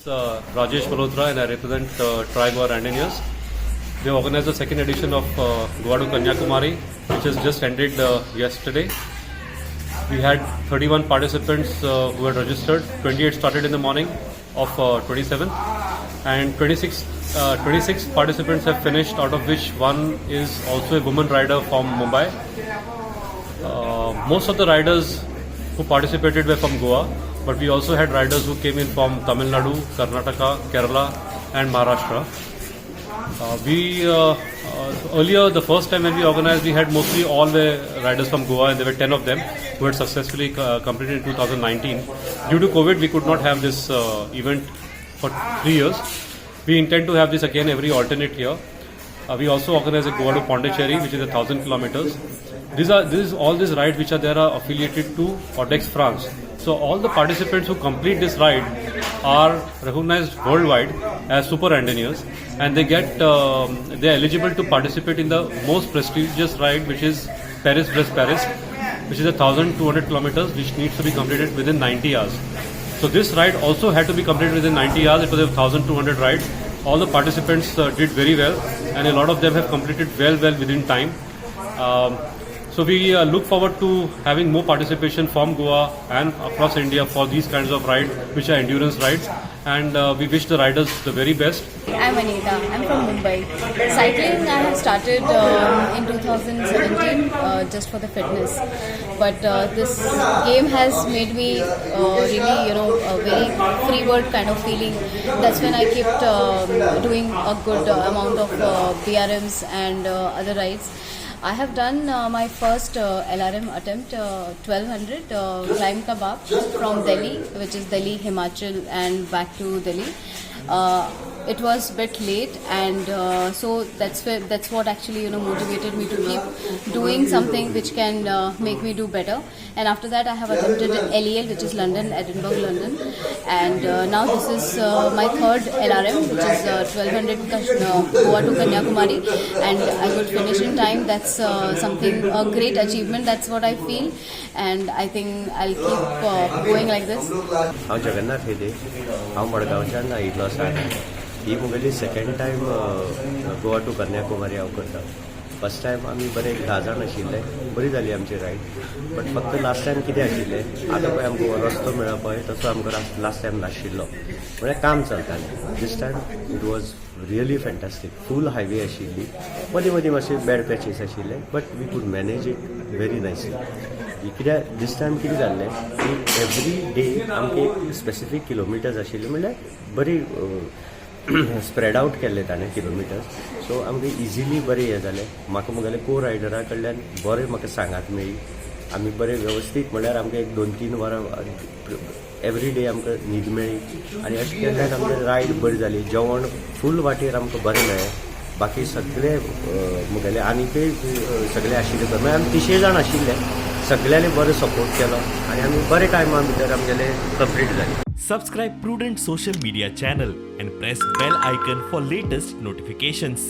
Rajesh Malhotra and I represent Tri Goa Randonneurs. We organized the second edition of Goa to Kanyakumari, which has just ended yesterday. We had 31 participants who had registered. 28 started in the morning of 27th, and 26 participants have finished, out of which one is also a woman rider from Mumbai. Most of the riders who participated were from Goa, but we also had riders who came in from Tamil Nadu, Karnataka, Kerala, and Maharashtra. We earlier, the first time when we organized, we had mostly all the riders from Goa, and there were 10 of them who had successfully completed in 2019. Due to COVID, we could not have this event for 3 years. We intend to have this again every alternate year. We also organize a Goa to Pondicherry, which is 1,000 kilometers. These are this is all these rides which are there are affiliated to Audax France. So all the participants who complete this ride are recognized worldwide as super randonneurs, and they are eligible to participate in the most prestigious ride, which is Paris Brest Paris, which is 1,200 kilometers, which needs to be completed within 90 hours. So this ride also had to be completed within 90 hours. It was a 1,200 ride. All the participants did very well, and a lot of them have completed well within time. So we look forward to having more participation from Goa and across India for these kinds of rides, which are endurance rides. And we wish the riders the very best. I'm Anita. I'm from Mumbai. Cycling I have started in 2017 just for the fitness, but this game has made me really a very free bird kind of feeling. That's when I kept doing a good amount of BRMs and other rides. I have done my first LRM attempt, 1200 Climb Ka Baap from Delhi, which is Delhi, Himachal, and back to Delhi. It was a bit late, and so that's what actually motivated me to keep doing something which can make me do better. And after that, I have attempted LEL, which is London, Edinburgh, London, and now this is my third LRM, which is 1200 Goa to Kanyakumari, and I could finish in time. That's something, a great achievement. That's what I feel, and I think I'll keep going like this. हांव जगन्नाथ हेदे, हांव मडगांवच्यान आयिल्लो आसा. ही म्हगेली second time Goa to Kanyakumari हांव करता. First time आमी बरे एक 10 जाण आशिल्ले. बरी जाली आमची रायड, बट फक्त लास्ट टायम कितें आशिल्लें, आतां पळय आमकां हो रस्तो मेळ्ळो पळय, तसो आमकां लास्ट टायम नाशिल्लो, म्हळ्यार काम चलतालें. This time it was really fantastic. Full highway आशिल्ली, मदीं मदीं मातशे बॅड पॅचीस आशिल्ले, but we could manage it very nicely. कित्याक दीस टायम कितें जाल्लें की एवरी डे आमकां एक स्पेसिफीक किलोमिटर्स आशिल्ले, म्हणल्यार बरी स्प्रेड आउट केल्ले ताणें किलोमिटर्स, सो आमकां इजिली बरें हें जालें. म्हाका म्हगेले को रायडरा कडल्यान बरें म्हाका सांगात मेळ्ळी. आमी बरें व्यवस्थीत, म्हणल्यार आमकां एक 2-3 वरां एवरी डे आमकां न्हीद मेळ्ळी आनी अशें केल्ल्यान आमचें रायड बरी जाली. जेवण फूल वाटेर आमकां बरें मेळ्ळें. बाकी सगळे म्हगेले आनीकय सगळे आशिल्ले पळय, म्हळ्यार आमी तिशे जाण आशिल्ले, सगळ्यांनी बरो सपोर्ट केलो आनी आमी बरे टायमा भितर आमगेले कंप्लीट जालें. Subscribe Prudent Social Media channel and press bell icon for latest notifications.